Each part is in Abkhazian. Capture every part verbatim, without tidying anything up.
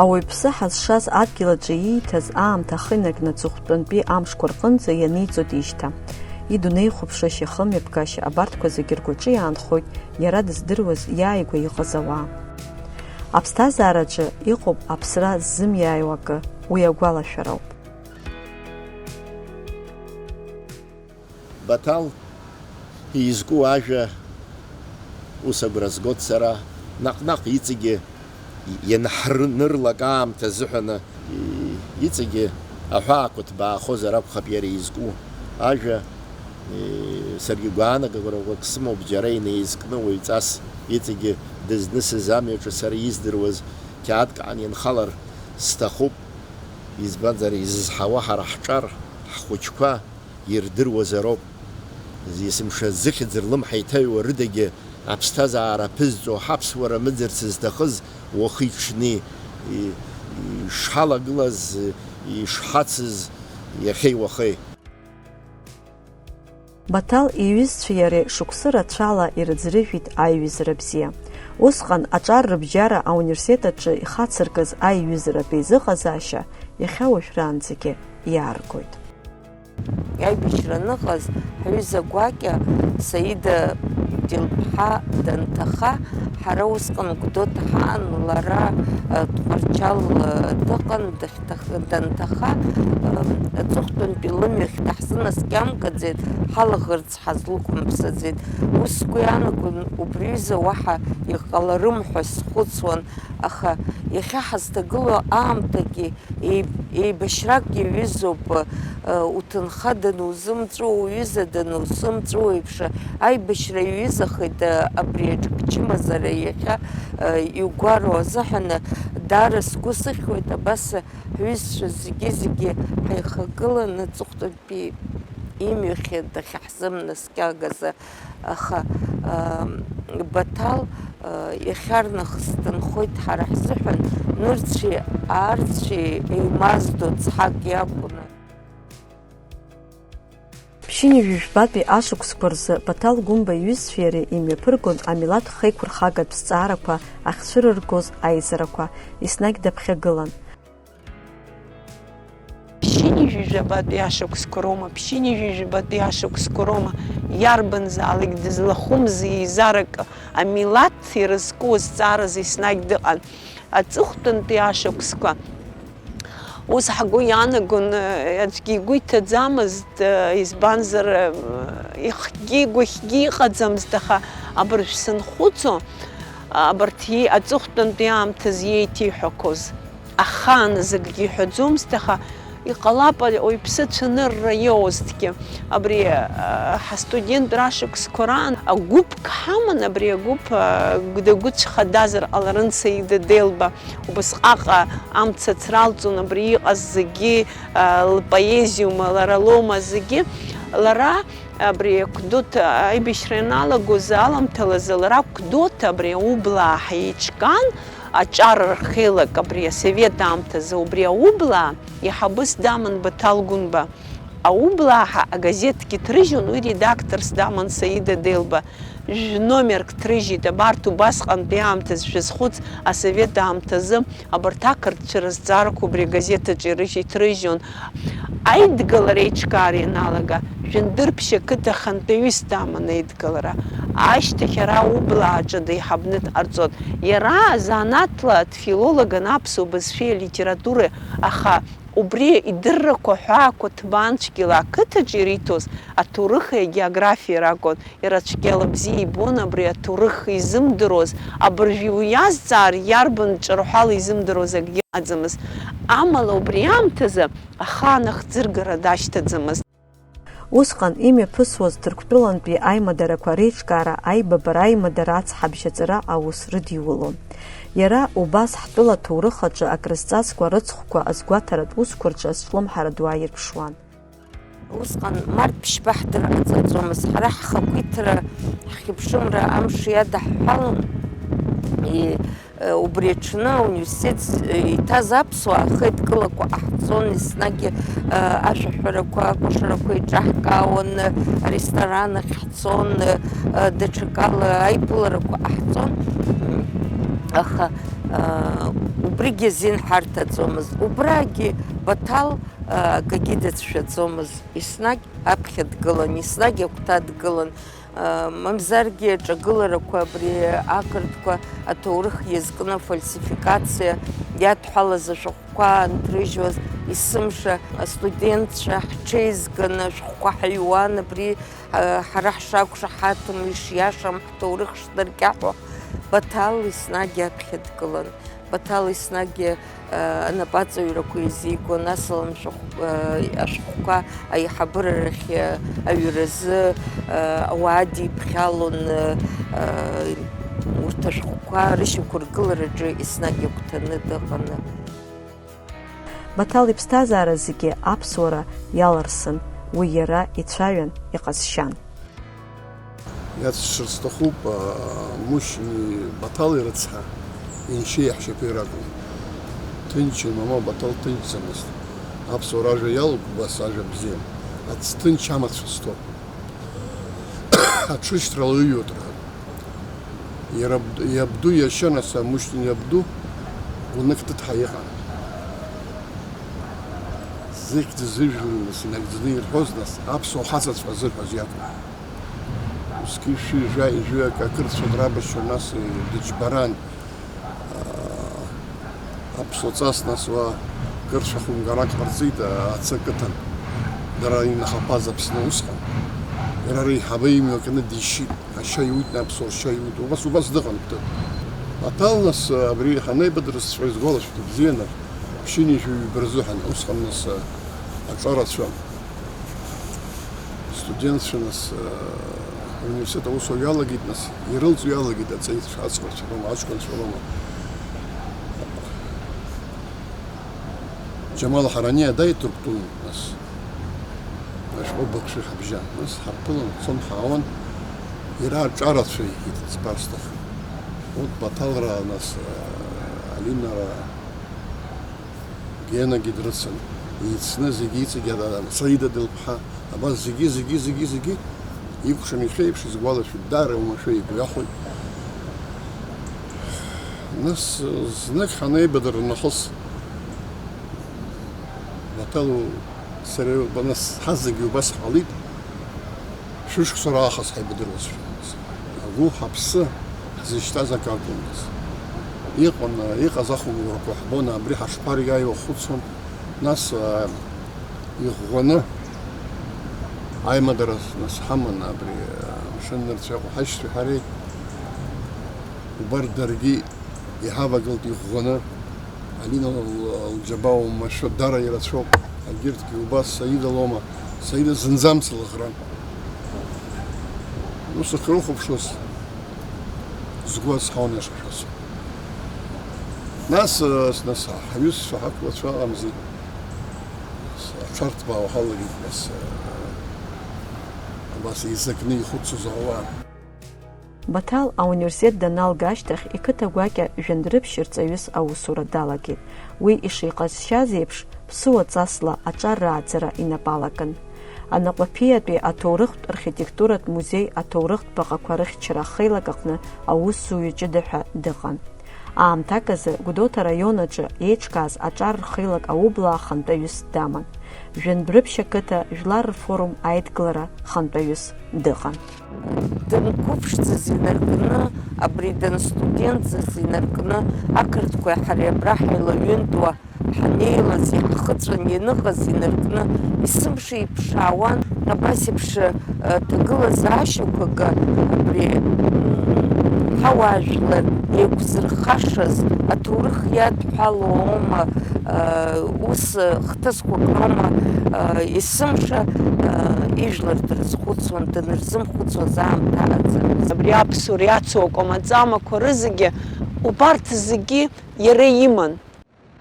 Ауаҩԥсы ҳазшаз адгьыл аҿы ииҭаз аамҭа ахы инаркны аҵыхәтәантәи амшқәа рҟынӡа ианиҵоит ишьҭа. Идунеихәаԥшышьа, ихымҩаԥгашьа, абарҭқәа зегьы ргәаҿы иаанхоит иара дыздыруаз иааигәа иҟаз ауаа. Аԥсҭазаараҿы иҟоуп аԥсра ззымиааиуа акы, уи агәалашәароуп. Баҭал изку ажәа ус агәра згоит сара, наҟ-наҟ иҵегьы ианҳарнырлак аамҭа азыҳәаны, иҵегьы аҳәаақәа ҭбаахозар акәхап иара изку ажәа. Саргьы гәаанагақәак сымоуп, џьара инеизкны уаҩҵас иҵегьы дызнысыз амҩаҿы сара издыруаз қьаадк аан инхалар сҭахуп, избанзар, изызҳауа ҳара ҳҿар, ҳхәыҷқәа ирдыруазароуп. Есымша зыхьӡ рлымҳа иҭаҩуа рыдагьы аԥсҭазаара ԥызҵо ҳаԥсуара мыӡырц зҭахыз уахи-ҽни, и-, ишҳалагылаз, ишҳацыз иахьеи уахеи. Баҭал иҩызцәеи иареи шықәсы рацәала ирыӡрыжәит аиҩызара бзиа. Усҟан аҿар рыбжьара ауниверситет аҿы ихацыркыз аиҩызаратә еизыҟазаашьа иахьа уажәраанӡагьы иааргоит. Аибашьра аныҟаз, ҳҩыза гәакьа Саида Џьылԥҳа данҭаха, ҳара усҟан Гәдоуҭа ҳаан, лара, э, Тҟәарчал, э, дыҟан, дахьҭах-, данҭаха, э, аҵыхәтәантәи лымҩахь даҳзынаскьамкаӡеит, ҳалаӷырӡ ҳазлықәымԥсаӡеит. Ус сгәы иаанагон, убри аҩыза уаҳа иҟаларым ҳәа схәыцуан, аха иахьа ҳазҭагылоу аамҭагьы Еиб-, еибашьрак иаҩызоуп, э, уҭынха данузымҵәуо, уҩыза данузымҵәуо еиԥш, аибашьра иаҩызахеит, э, абри аҿы чымазара иахьа, э, иугәароу азыҳәан, даара сгәы сыхьуеит, абас ҳҩызцәа зегьы-зегьы ҳаихагыланы аҵыхәтәантәи имҩахь дахьаҳзымнаскьагаз. Аха, ам, Баҭал, а, иахьарнахыс дынхоит ҳара ҳзыҳәан, нырцәи аарцәи еимаздо цҳак иакәны. Ԥшьынҩажәи жәбатәи ашықәсқәа рзы Баҭал Гәымба иҩызцәеи иареи имҩаԥыргон амилаҭ хеиқәырхагатә зҵаарақәа ахьцәырыргоз аизарақәа, еснагь даԥхьагылан. Ԥшьынҩажәи жәабатәи ашықәсқәа роума, ԥшьынҩажәи жәабатәи ашықәсқәа роума, иарбанзаалак дызлахәымзи еизарак амилаҭ ирызку азҵаараз еснагь дыҟан. Аҵыхәтәантәи ашықәсқәа ус ҳгәы иаанагон, аӡәгьы игәы иҭаӡамызт, избанзар, ихгьы игәахьгьы иҟаӡамызт, аха абыржә сынхәыцуа, абарҭ иеи-, аҵыхәтәантәи аамҭазы иеиҭеиҳәақәоз. Ахааназ акгьы иҳәаӡомызт, аха иҟалап ауаҩԥсы ацәанырра иоуазҭгьы. Абри, а, ҳастудентра ашықәсқәа раан агәыԥк ҳаман, абри агәыԥ, а, дагәыцә хадазар ҟаларын Саида Делба. Убасҟак, а, амца ацралҵон абри иҟаз зегьы, а, лпоезиоума, лара лоума зегьы. Лара абри Гәдоуҭа аибашьра ианалагоз аламҭалазы лара Гәдоуҭа абри аублаа ҳаиҿкаан, аҿар рхеилак абри асовет аамҭазы убри аублаа иаҳабыс даман Баҭал Гәынба. Аублаа ҳәа агазеҭгьы ҭрыжьуан, уи редакторс даман Саида Делба. Жәа номерк ҭрыжьит, абарҭ убасҟантәи аамҭазы шәазхәыц, асовет аамҭазы абарҭ ақырҭцәа рызҵаарақәа убри агазеҭ аҿы ирыжьит, ҭрыжьуан. Аидгылара аиҿкаара ианалага, Жәындырԥшь ақыҭа хантәаҩыс даман аидгылара. Ашьҭахь ара аублааҿы деиҳабны дҟарҵон. Иара занааҭла дфилологын, аԥсуа бызшәеи алитературеи, аха убри идыррақәа ҳәаақәа ҭбаан цәгьала ақыҭаҿы ириҭоз аҭоурыхи агеографиеи ракәын. Иара цәгьала бзиа ибон абри аҭоурых изымдыруаз, абыржәы уи иазҵаар иарбан ҿырҳәала изымдыруаз акгьы ыҟаӡамызт. Амала убри аамҭазы ахаан ахӡыргара дашьҭаӡамызт. Усҟан имҩаԥысуаз Ҭырқәтәылантәи аимадарақәа реиҿкаара, аибабара, аимадара ацҳабжь аҵара аус рыдиулон. Иара убас ҳтәыла аҭоурых аҿы акрызҵазкуа рыцхәқәа азгәаҭаратә усқәа рҿы азҿлымҳара ду ааирԥшуан. Усҟан март ԥшьба ҳдырҟаҵаӡомызт, ҳара ҳхақәиҭра, ҳхьыԥшымра амш иадаҳҳәалон. И-, э, убри аҽны ауниверситет з-, э, иҭаз аԥсуаа ахеидкылақәа ҟаҳҵон, еснагь, э, ашәаҳәарақәа, акәашарақәа еиҿаҳкаауан, э, аресторан ахь ҳцон, э, э, даҽакала аиԥыларақәа ҟаҳҵон. Аха аа, убригьы азин ҳарҭаӡомызт. Убрагьы Баҭал, аа, акагьы дацәшәаӡомызт. Еснагь аԥхьа дгылан, еснагь агәҭа дгылан. Мамзаргьы аҿагыларақәа абри ақырҭқәа аҭоурых иазкны афальсификациа иадҳәалаз ашәҟәқәа анҭрыжьуаз, есымша астудентцәа ҳҽеизганы ашәҟәқәа ҳаҩуан, абри, ҳара ҳшақәшаҳаҭым, ишиашам ҳҭоурых шнаркьаҳәо, Баҭал еснагь аԥхьа дгылан. Баҭал еснагь, э, анапаҵаҩрақәа еизигон, асалам шәҟә-, э, ашәҟәқәа аиҳабыра рахь, э, аҩразы, э, ауаа диԥхьалон, э, э, урҭ ашәҟәқәа рышьақәыргылараҿы еснагь агәҭаны дыҟан. Баҭал иԥсҭазаара зегьы аԥсуара иаларсын, уи иара ицәаҩан, иҟазшьан. Иацәшыр сҭахуп, а, Мушьни Баҭал ирыцҳа, Еншьеи иаҳәшьаԥеи ракәын. Ҭынчын, мама, Баҭал ҭынчӡамызт. Аԥсуара ажәа иалоуп убас ажәа бзиа. Аӡә ҭынч амацәыс ҭоуп. Аҽышьҭрала иҩуеит рҳәоит. Иара аб-, иабду иашьа, нас, Мушьни иабду, гәнык ҭыҭҳа иҟан. Зегь дызыжәломызт, инагӡаны ирҳәоз, нас, аԥсуа хаҵацәа зырҳәоз иакәын. Усгьы шәи жәаи жәаҩык ақырҭцәа драбашьуан, нас, дыџьбаран. Аԥсуа ҵас, нас, уа кыр шәахәымгарак ҟарҵеит, ацы ақыҭан. Дара инахаԥаз Аԥсны усҟан. Иара реиҳабы имҩа кны дишьит. Ашьа иуит, аԥсуа ашьа иуит. Убас, убас дыҟан ҭыԥ. Аҭал, нас, абри ҳанеибадырсҵәҟьа изгәалашәоит ибзианы, ԥшьынҩажәи ҩба рзыҳәан, усҟан, нас, аҿарацәа. Студентцәа, нас, э, ауниверситет аусура иалагеит, нас, ирылҵуа иалагеит аҵеицәа, аҵхәарцәа роума, аҷкәынцәа роума. Џьамал Ҳараниа дааит Ҭырқәтәылантә, нас, ашәҟәы быхшыҩ ҳабжьан. Нас, ҳаԥылан, ҳцон, ҳаауан, иара аҿарацәа иҳиҭ, ӡбар сҭахын. Урҭ Баҭалраа, нас, э, Алинараа, Генагьы дрыцын, еицны зегьы иҵегьы ада-, Саида Дылԥҳа, абас зегьы, зегьы, зегьы, зегьы икәшан ихеиԥш изгәалашәоит, даара уамашәа игәаҳәоит. Нас, знык ҳанеибадыр нахыс, Баҭал сара, нас ҳазегьы убас ҳҟалеит. Шәышықәса раахыс ҳаибадыруазшәа, агәы ҳаԥсы ҳзышьҭаз акы акәындаз. Иҟан, иҟаз ахәмаррақәа ҳбон, абри ҳашԥариааиуа ҳхәыцуан, нас, аа, иӷәӷәаны аимадара нас ҳаман, абри, аа, амшын нырцә иҟоу ҳашьцәеи ҳареи, убарҭ даргьы иҳавагылт иӷәӷәаны, Алина л-, лџьабаа уамашәа дара ирацәоуп, егьырҭгьы убас, Саида лоума, Саида зынӡамц лыӷран. Ус ахьрыхәаԥшуаз, згәы ацҳауан иашашәаз. Нас, э, нас ҳҩызцәа ҳақәлацәа ыҟамзи, аҽарҭбаауа ҳалагеит, нас, э, абас еизакны ихәыцуаз ауаа. Баҭал ауниверситет даналга ашьҭахь, иқыҭа гәакьа жәандәрыԥшь рҵаҩыс аусура далагеит. Уи ишиҟазшьаз еиԥш, ԥсуа ҵасла аҿар рааӡара инапы алакын. Анаҟәаԥиатәи аҭоурыхтә архитектуратә музеи аҭоурыхтә баҟақәа рыхьчара ахеилак аҟны аусзуҩы ҷыда ҳәа дыҟан. Аамҭак азы Гәдоуҭа араион аҿы еиҿкааз аҿар рхеилак аублаа хантәаҩыс даман. Жәандәрыԥшь ақыҭа жәлар рфорум аидгылара хантәаҩыс дыҟан. Данқәыԥшӡаз инаркны, абри данстудентӡаз инаркны, ақырҭқәеи ҳареи абра ҳаилаҩынтуа ҳанеилаз, иаҳхыҵәан ианыҟаз инаркны, есымша иԥшаауан, абас еиԥш, э, ҭагылазаашьақәага абри, м, ҳауаажәлар еиқәзырхашаз аҭоурых иадҳәалоума, э, ус, э, хҭысқәак роума, э, есымша, э, ижәлар дрызхәыцуан, данырзымхәыцуаз аамҭа аӡамызт. Абри аԥсуара иацу акәамаҵамақәа рызегьы, убарҭ зегьы иара иман.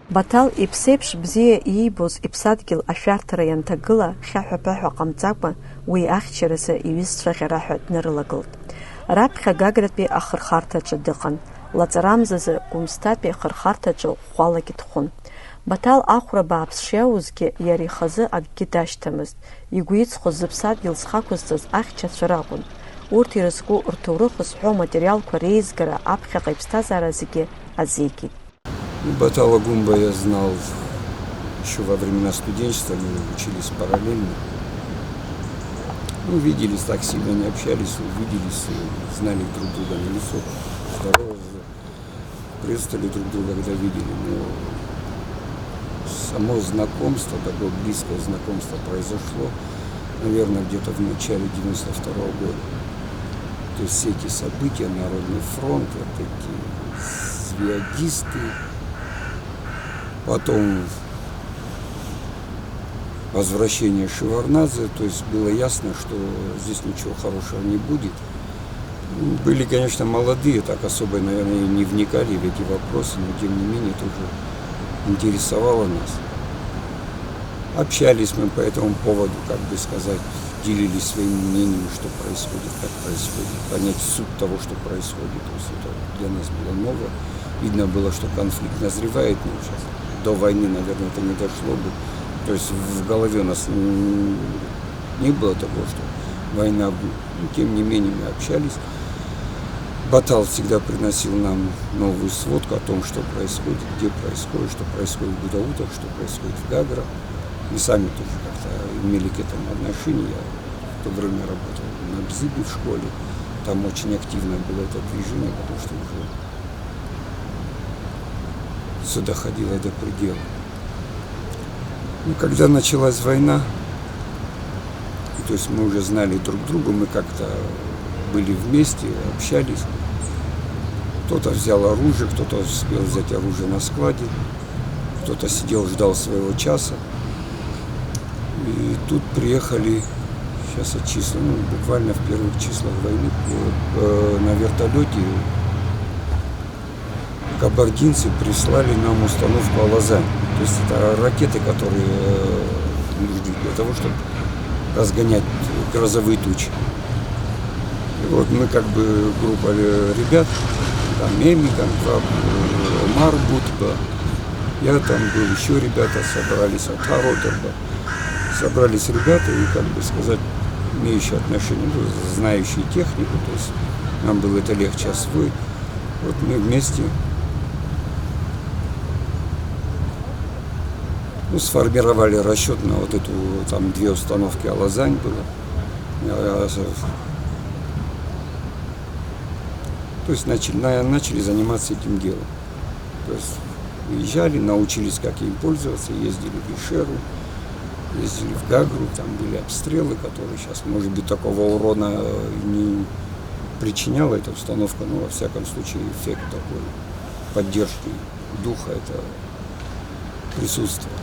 Баҭал иԥсеиԥш бзиа иибоз иԥсадгьыл ашәарҭара ианҭагыла, хьаҳәа-ԥаҳәа ҟамҵакәа, уи ахьчаразы иҩызцәа ӷьараҳәа днарылагылт. Раԥхьа Гагратәи ахырхарҭаҿы дыҟан, лаҵарамзазы Гәымсҭатәи ахырхарҭаҿы ӷәӷәалагьы дхәын. Баҭал ахәра бааԥс шиаузгьы, иара ихазы акгьы дашьҭамызт, игәы иҵхоз зыԥсадгьыл зхақәызҵаз ахьчацәа ракәын. Урҭ ирызку рҭоурых зҳәо аматериалқәа реизгара аԥхьаҟа иԥсҭазаара зегьы азикит. Ну, Батала Гумба я знал еще во времена студенчества, мы учились параллельно. Ну, виделись, так сильно не общались, увиделись, и знали друг друга на лицо. Здоровались, приветствовали друг друга, когда видели. Но само знакомство, такое близкое знакомство произошло, наверное, где-то в начале девяносто второго года. То есть все эти события, Народный фронт, вот эти свиадисты, потом возвращение Шеварднадзе, то есть было ясно, что здесь ничего хорошего не будет. Были, конечно, молодые, так особо, наверное, и не вникали в эти вопросы, но тем не менее тоже интересовало нас. Общались мы по этому поводу, как бы сказать, делились своим мнением, что происходит, как происходит, понять суть того, что происходит. То есть это для нас было ново. Видно было, что конфликт назревает, но сейчас до войны, наверное, это не дошло бы. То есть в голове у нас не было такого, что война будет. Но тем не менее мы общались. Батал всегда приносил нам новую сводку о том, что происходит, где происходит, что происходит в Гудаутах, что происходит в Гаграх. Мы сами тоже как-то имели к этому отношение. Я в то время работал на Бзибе в школе. Там очень активно было это движение, потому что уже всё доходило до предела. Ну, когда началась война, то есть мы уже знали друг друга, мы как-то были вместе, общались. Кто-то взял оружие, кто-то успел взять оружие на складе, кто-то сидел, ждал своего часа. И тут приехали, сейчас я числю, ну, буквально в первых числах войны, э, на вертолете кабардинцы прислали нам установку «Алазань». То есть это ракеты, которые э, нужны для того, чтобы разгонять грозовые тучи. И вот мы как бы группа э, ребят, там Эми, там два, э, Омар Бутба, я там был, еще ребята собрались, Атаро Дерба. Собрались ребята и, как бы сказать, имеющие отношение, ну, знающие технику, то есть нам было это легче освоить. Вот мы вместе, ну, сформировали расчет на вот эту, там две установки «Алазань» было. Я, я, то есть начали, на- начали заниматься этим делом. То есть выезжали, научились, как им пользоваться, ездили в Ишеру, ездили в Гагру, там были обстрелы, которые сейчас, может быть, такого урона э, не причиняла эта установка, но, во всяком случае, эффект такой поддержки духа это присутствовал.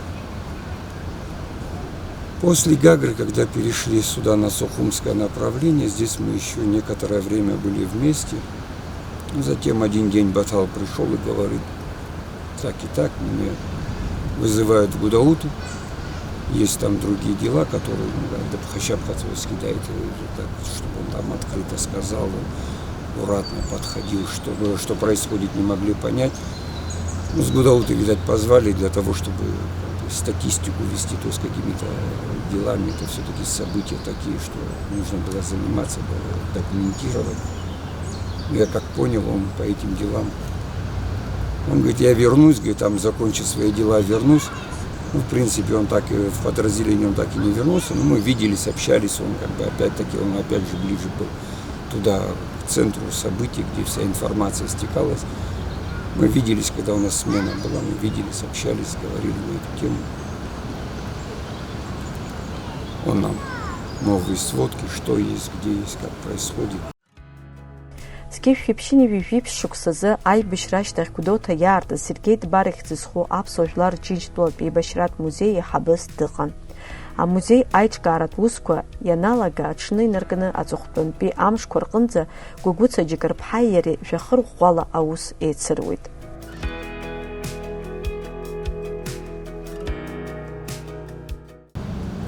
После Гагры, когда перешли сюда на Сухумское направление, здесь мы еще некоторое время были вместе. Затем один день Батал пришел и говорит: «Так и так, мне вызывают в Гудауту, есть там другие дела, которые, ну, да, Дабхашаб Хацовский дает, э, так, чтобы он там открыто сказал, он аккуратно подходил, чтобы, что происходит, не могли понять». Ну, с Гудауты, видать, позвали для того, чтобы как бы статистику вести, то есть какими-то делами, это все-таки события такие, что нужно было заниматься, было документировать. Ну, я как понял, он по этим делам. Он говорит: «Я вернусь, говорит, там закончу свои дела, вернусь». Ну, в принципе, он так и в подразделение он так и не вернулся, но мы виделись, общались, он как бы опять-таки, он опять же ближе был туда, к центру событий, где вся информация стекалась. Мы виделись, когда у нас смена была, мы виделись, общались, говорили на эту тему. Он нам новые сводки, что есть, где есть, как происходит. Зқьи жәшәи ԥшьынҩажәи жәиԥшь шықәсазы аибашьра ашьҭахь Гәдоуҭа иаартыз Сергеи Дбар ихьӡ зху Аԥсуа жәлар Џьынџьтәылатә еибашьратә музеи еиҳабыс дыҟан. Амузеи аиҿкааратә усқәа ианалага аҽны инаркны аҵыхәтәантәи амшқәа рҟынӡа Гәыгәыца Џьакырԥҳаи иареи жәаха рӷәӷәала аус еицыруеит.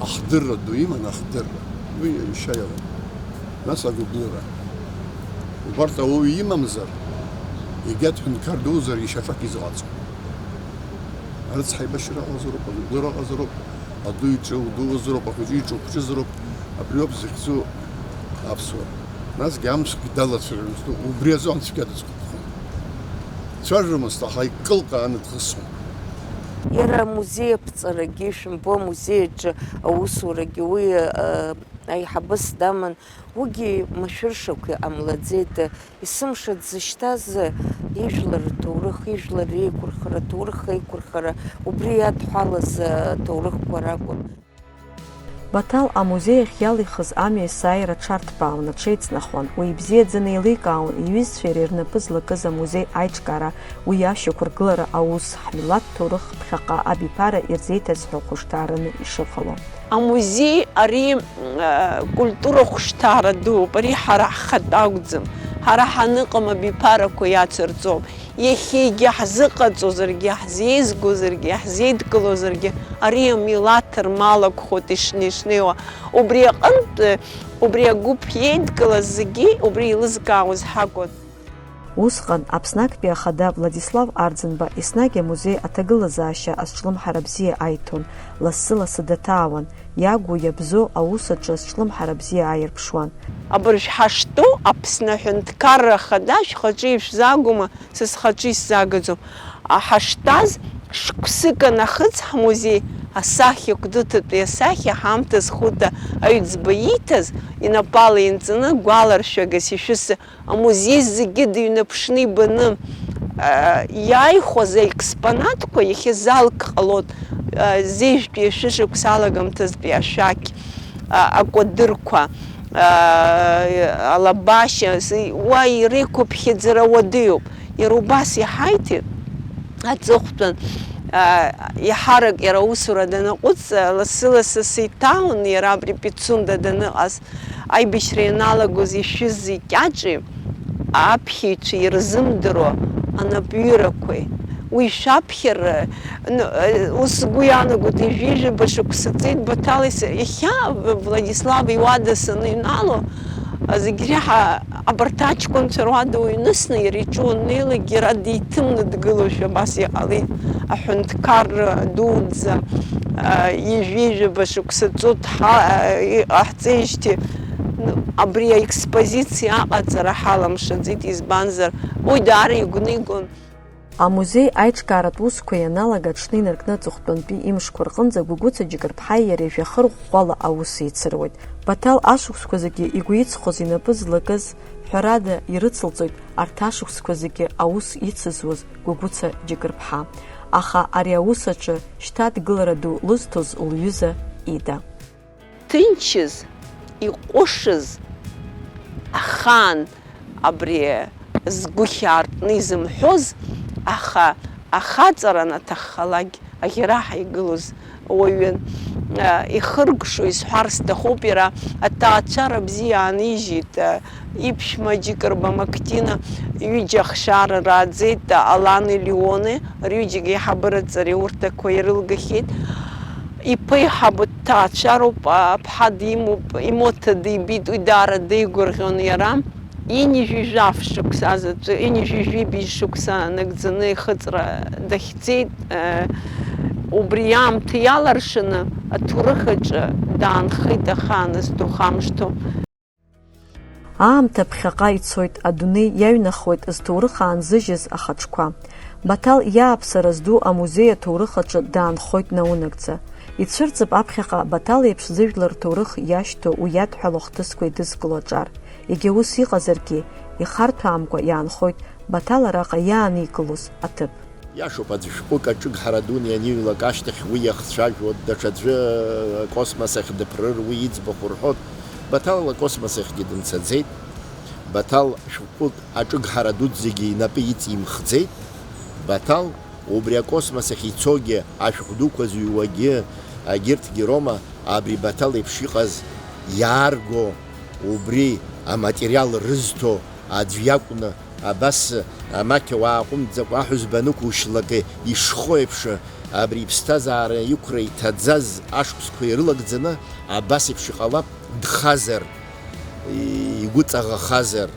Ахдырра ду иман, ахдырра. Уи ишьа иалан. Нас агәыбылра. Убарҭ ауаҩы имамзар, егьа дҳәынҭқар дуузар, ишьаҿак изҟаҵом. Арыцҳа аибашьра ыҟазароуп, агәыбылра ыҟазароуп, аду иҿы удуазароуп, ахәыҷы иҿы ухәыҷызароуп. Абриоуп зыхьӡу аԥсуара. Насгьы амшгьы далацәажәомызт, убри азы анцәа дысгәаԥхон. Дцәажәомызт, аха икылкааны дхысуан. Иара амузеи аԥҵарагьы, ишәымбо, амузеи аҿы аусурагьы уи аиҳабыс даман, уигьы машәыршақә иҟамлаӡеит. Есымша дзышьҭаз ижәлар рҭоурых, ижәлар реиқәырхара, аҭоурых аиқәырхара, убри иадҳәалаз аҭоурыхқәа ракәын. Баҭал амузеи ахь иалихыз амҩа есааира аҽарҭбаауан, аҽеиҵнахуан. Уи ибзиаӡаны еиликаауан иҩызцәеи иареи рнапы злакыз амузеи аиҿкаара, уи ашьақәыргылара аус, ҳмилаҭ ҭоурых ԥхьаҟа абиԥара ирзеиҭазҳәо хәышҭаараны ишыҟало. Амузеи ари культура хәышҭаара дууп, ари ҳара ҳхатә акәӡам. Ҳара ҳаныҟам абиԥарақәа иацырҵом. Иахьагьы ҳзыҟаҵозаргьы, ҳзеизгозаргьы, ҳзеидкылозаргьы, ари амилаҭ рмал акәхоит ишнеи-шнеиуа. Убри аҟынтә, убри агәыԥ иеидкылаз зегьы убри еилызкаауаз ҳакәын. Усҟан Аԥсны актәи ахада Владислав Арӡынба еснагь амузеи аҭагылазаашьа азҿлымҳара бзиа аиҭон, лассы-лассы даҭаауан, иагу иабзоу аус аҿы азҿлымҳара бзиа ааирԥшуан. Абыржә ҳаштәоу Аԥсны Аҳәынҭқарра Ахада шәхаҿы ишәзаагома? Са схаҿы исзаагаӡом. Ҳаштәаз шықәсык анахыҵ ҳмузеи асахьа, Гәдыҭатәи асахьа, ҳамҭас Хәыта аҩӡба ииҭаз, инапала инҵаны гәаларшәагас ишәысы, амузеи зегьы дыҩнаԥшны ибаны иааихәаз аекспонатқәа иахьа залк ҟалоит, зежәтәи ашәышықәса алагамҭазтәи ашәақь, акәадырқәа, алабашьа, уа иреиқәыԥхьаӡара уадаҩуп. Иара убас иҳаиҭеит аҵыхәтәан, еиҳарак иара аусура данаҟәыҵ, лассы-лассы сеиҭаун, иара абри Пицунда даныҟаз, аибашьра ианалагоз ишәыз икьаҿи аԥхьаҩцәеи ирзымдыруа анапҩырақәеи. Уи шәаԥхьара, ус сгәы иаанагоит, ҩажәижәаба шықәса ҵит Баҭал иахьа Владислав иуада саныҩнало, зегь реиҳа абарҭ аҷкәынцәа руада уҩнысны иара иҿы уаннеилак, иара деиҭымны дгылоушәа абас иҟалеит, аҳәынҭқарра дуӡӡа, ҩажәижәаба шықәса ҵуеит ҳа-, иҟаҳҵеижьҭеи, абри аекспозициа аҟаҵара ҳаламшаӡеит, избанзар, уи даара игәнигон. Амузеи аиҿкааратә усқәа ианалага аҽны инаркны аҵыхәтәантәи имшқәа рҟынӡа Гәыгәыца Џьыкырԥҳаи иареи жәаха рӷәӷәала аус еицыруеит. Баҭал ашықәсқәа зегьы игәы иҵхоз, инапы злакыз, ҳәарада, ирыцылҵоит арҭ ашықәсқәа зегьы аус ицызуаз Гәыгәыца Џьыкырԥҳа. Аха ари аус аҿы шьҭа адгылара ду лызҭоз лҩыза Ида. Иҭынчыз, иҟәышыз, ахаан абри згәы хьаартны изымҳәоз, аха ахаҵара анаҭаххалак аӷьараҳәа игылоз уаҩын. Ихыркәшо исҳәар сҭахуп, иара аҭаацәара бзиа аанижьит, иԥшәма Џьыкырба Мактина, ҩыџьа ахшара рааӡеит, Алани Леони, рҩыџьагьы аиҳабыраҵареи урҭ ақәа ирылгахьеит. Иԥеиҳабу дҭаацәароуп, аԥҳа димоуп, имоҭа дибеит, уи даара деигәырӷьон иара. Ҩажәи жәаф шықәса заҵәы, ҩажәи жәибжь шықәса нагӡаны ихыҵра дахьӡеит. Убри аамҭа иаларшаны аҭоурых аҿы даанхеит ахаан зҭахымшҭо. Аамҭа ԥхьаҟа ицоит, адунеи иаҩнахуеит зҭоурых аанзыжьыз ахаҿқәа. Баҭал иааԥсара зду амузеи аҭоурых аҿы даанхоит наунагӡа. Ицәырҵып аԥхьаҟа Баҭал еиԥш зыжәлар рҭоурых иашьҭоу уи иадҳәалоу ахҭысқәа еидызкыло аҿар. Егьа ус иҟазаргьы, ихарҭәаамкәа иаанхоит Баҭал араҟа иааникылоз аҭыԥ. Иашоуп, аӡә шәҟәык аҿыгҳара дуны ианиҩлак ашьҭахь уи иахцәажәо, даҽаӡәы акосмос ахь дыԥрыр уи иӡбахә рҳәоит. Баҭал акосмос ахьгьы дымцаӡеит. Баҭал шәҟәык аҿыгҳара дуӡӡагьы инапы иҵимхӡеит. Баҭал убри акосмос ахь ицогьы, ашәҟә дуқәа зыҩуагьы, агьырҭгьы роума абри Баҭал еиԥш иҟаз иаарго, убри аматериал рызҭо аӡә иакәны, абас амақьа уааҟәымҵӡакәа аҳәызба анықәушьлак ишхо еиԥш, абри иԥсҭазаара иқәра иҭаӡаз ашықәсқәа ирылагӡаны абас еиԥш иҟалап, дхазар, игәы ҵаӷахазар.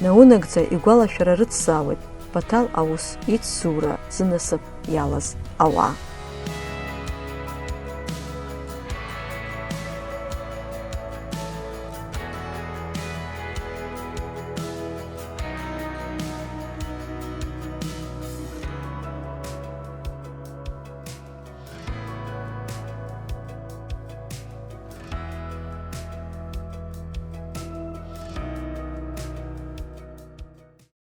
Наунагӡа игәалашәара рыцзаауеит Баҭал аус ицзура зынасыԥ иалаз ауаа.